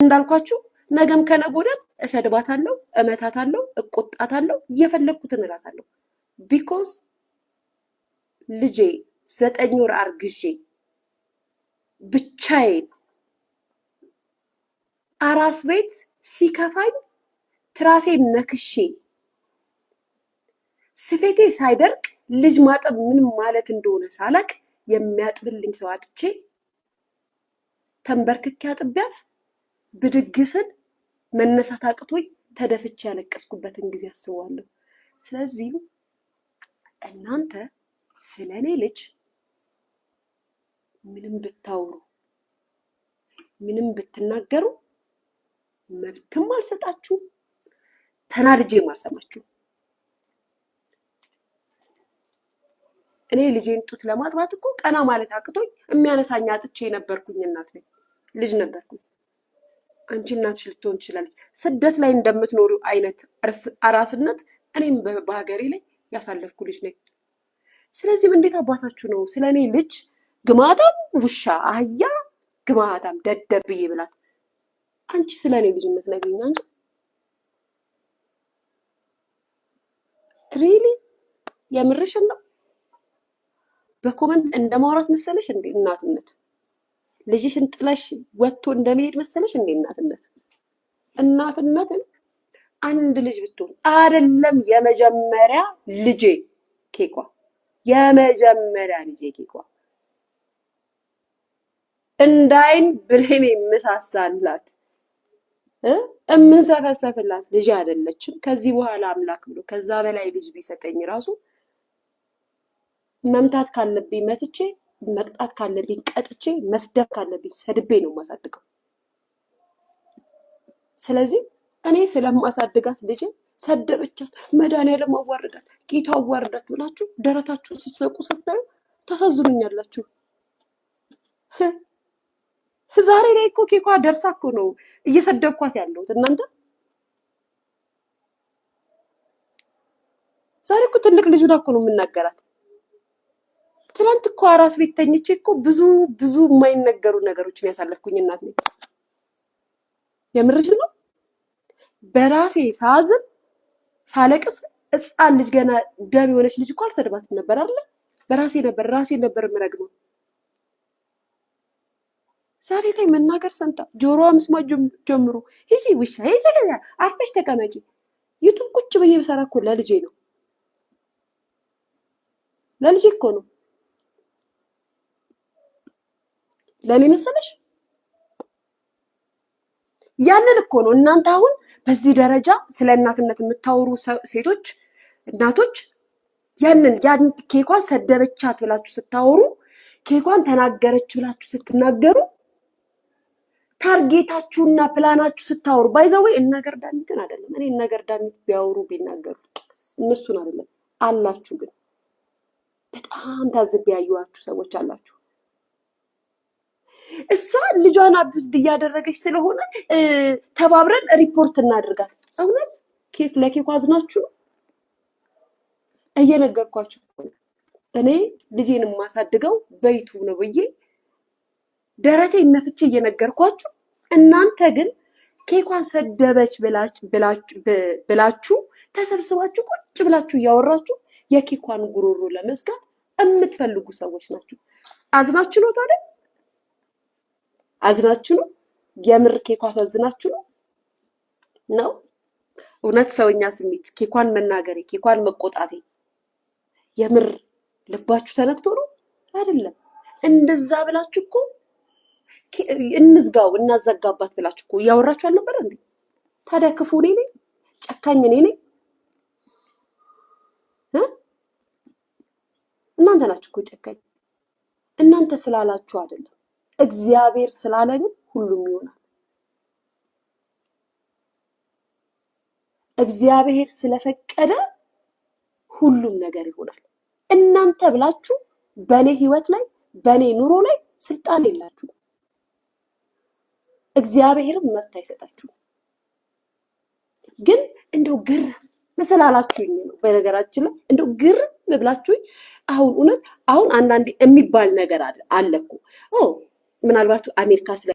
እንዳልኳችሁ ነገም ከነገ ወዲያም እሰድባታለሁ፣ እመታታለሁ፣ እቆጣታለሁ፣ የፈለግኩትን እላታለሁ። Because ልጄ 9 ወር አርግዤ ብቻዬን አራስ ቤት ሲከፋኝ ትራሴን ነክሼ ስፌቴ ሳይደርቅ ልጅ ማጠብ ምን ማለት እንደሆነ ሳላቅ የሚያጥብልኝ ሰው አጥቼ ተንበርክኬ አጥቢያት ብድግ ስል መነሳት አቅቶኝ ተደፍቼ ያለቀስኩበትን ጊዜ አስበዋለሁ። ስለዚህ እናንተ ስለ እኔ ልጅ ምንም ብታወሩ፣ ምንም ብትናገሩ መብትም አልሰጣችሁም፣ ተናድጄም አልሰማችሁም። እኔ ልጄን ጡት ለማጥባት እኮ ቀና ማለት አቅቶኝ የሚያነሳኝ አጥቼ የነበርኩኝ እናት ነኝ፣ ልጅ ነበርኩኝ። አንቺ እናትሽ ልትሆን ትችላለች። ስደት ላይ እንደምትኖሪው አይነት አራስነት እኔም በሀገሬ ላይ ያሳለፍኩ ልጅ ነኝ። ስለዚህም እንዴት አባታችሁ ነው ስለ እኔ ልጅ ግማታም ውሻ አህያ ግማታም ደደብ ብዬ ብላት አንቺ ስለ እኔ ልጅ የምትነግሪኝ? አንቺ really የምርሽን ነው? በ comment እንደ ማውራት መሰለሽ እንዴ እናትነት? ልጅሽን ጥለሽ ወጥቶ እንደመሄድ መሰለሽ እንዴ እናትነት? እናትነትን አንድ ልጅ ብትሆን አይደለም፣ የመጀመሪያ ልጄ ኬኳ፣ የመጀመሪያ ልጄ ኬኳ እንዳይን ብሌን የምሳሳላት እምንሰፈሰፍላት ልጅ አይደለችም። ከዚህ በኋላ አምላክ ብሎ ከዛ በላይ ልጅ ቢሰጠኝ ራሱ መምታት ካለብኝ መትቼ፣ መቅጣት ካለብኝ ቀጥቼ፣ መስደብ ካለብኝ ሰድቤ ነው የማሳድገው። ስለዚህ እኔ ስለማሳድጋት ልጄ ሰደበቻት፣ መድኃኒዓለም አዋርዳት፣ ጌታ አዋርዳት ብላችሁ ደረታችሁን ስትሰቁ ስታዩ ታሳዝኑኛላችሁ። ዛሬ ላይ እኮ ኬኳ ደርሳ እኮ ነው እየሰደብኳት ያለሁት እናንተ። ዛሬ እኮ ትልቅ ልጁን እኮ ነው የምናገራት። ትናንት እኮ አራስ ቤት ተኝቼ እኮ ብዙ ብዙ የማይነገሩ ነገሮችን ያሳለፍኩኝ እናት ነኝ። የምርሽ ነው። በራሴ ሳዝን ሳለቅስ ሕፃን ልጅ ገና ደም የሆነች ልጅ እኮ አልሰድባትም ነበር አይደለ? በራሴ ነበር ራሴ ነበር የምረግመው። ዛሬ ላይ መናገር ሰምታ ጆሮዋ መስማት ጀምሮ ሂጂ ውሻ ሂጂ አርፈሽ ተቀመጪ። YouTube ቁጭ ብዬ ብሰራ እኮ ለልጄ ነው፣ ለልጄ እኮ ነው። ለእኔ መሰለሽ? ያንን እኮ ነው። እናንተ አሁን በዚህ ደረጃ ስለ እናትነት የምታወሩ ሴቶች እናቶች ያንን ያን ኬኳን ሰደበቻት ብላችሁ ስታወሩ፣ ኬኳን ተናገረች ብላችሁ ስትናገሩ፣ target ኣችሁና ፕላናችሁ ስታወሩ፣ by the way እነ ገርዳሚትን አይደለም። እኔ እነ ገርዳሚት ቢያወሩ ቢናገሩ እነሱን አይደለም አላችሁ። ግን በጣም ታዝቤ ያዩዋችሁ ሰዎች አላችሁ። እሷ ልጇን abused እያደረገች ስለሆነ ተባብረን ሪፖርት እናድርጋት። እውነት ኬክ ለኬኩ አዝናችሁ ነው? እየነገርኳችሁ፣ እኔ ልጄን የማሳድገው በ YouTube ነው ብዬ ደረቴ ነፍቼ እየነገርኳችሁ፣ እናንተ ግን ኬኳን ሰደበች ብላችሁ ተሰብስባችሁ ቁጭ ብላችሁ እያወራችሁ የኬኳን ጉሮሮ ለመዝጋት የምትፈልጉ ሰዎች ናችሁ። አዝናችሁ ነው ታዲያ? አዝናችሁ ነው? የምር ኬኳ አሳዝናችሁ ነው ነው? እውነት ሰውኛ ስሜት ኬኳን መናገሬ፣ ኬኳን መቆጣቴ የምር ልባችሁ ተነክቶ ነው? አይደለም። እንደዛ ብላችሁ እኮ እንዝጋው እናዘጋባት ብላችሁ እኮ እያወራችሁ አልነበረ እንዴ? ታዲያ ክፉ እኔ ነኝ? ጨካኝ እኔ ነኝ? እናንተ ናችሁ እኮ ጨካኝ። እናንተ ስላላችሁ አይደለም፣ እግዚአብሔር ስላለ ግን ሁሉም ይሆናል። እግዚአብሔር ስለፈቀደ ሁሉም ነገር ይሆናል። እናንተ ብላችሁ በእኔ ህይወት ላይ፣ በእኔ ኑሮ ላይ ስልጣን የላችሁም። እግዚአብሔርም መብት አይሰጣችሁም። ግን እንደው ግርም ስላላችሁኝ ነው። በነገራችን ላይ እንደው ግርም ብላችሁኝ አሁን እውነት አሁን አንዳንዴ የሚባል ነገር አለ እኮ፣ ኦ ምናልባት አሜሪካ ስለ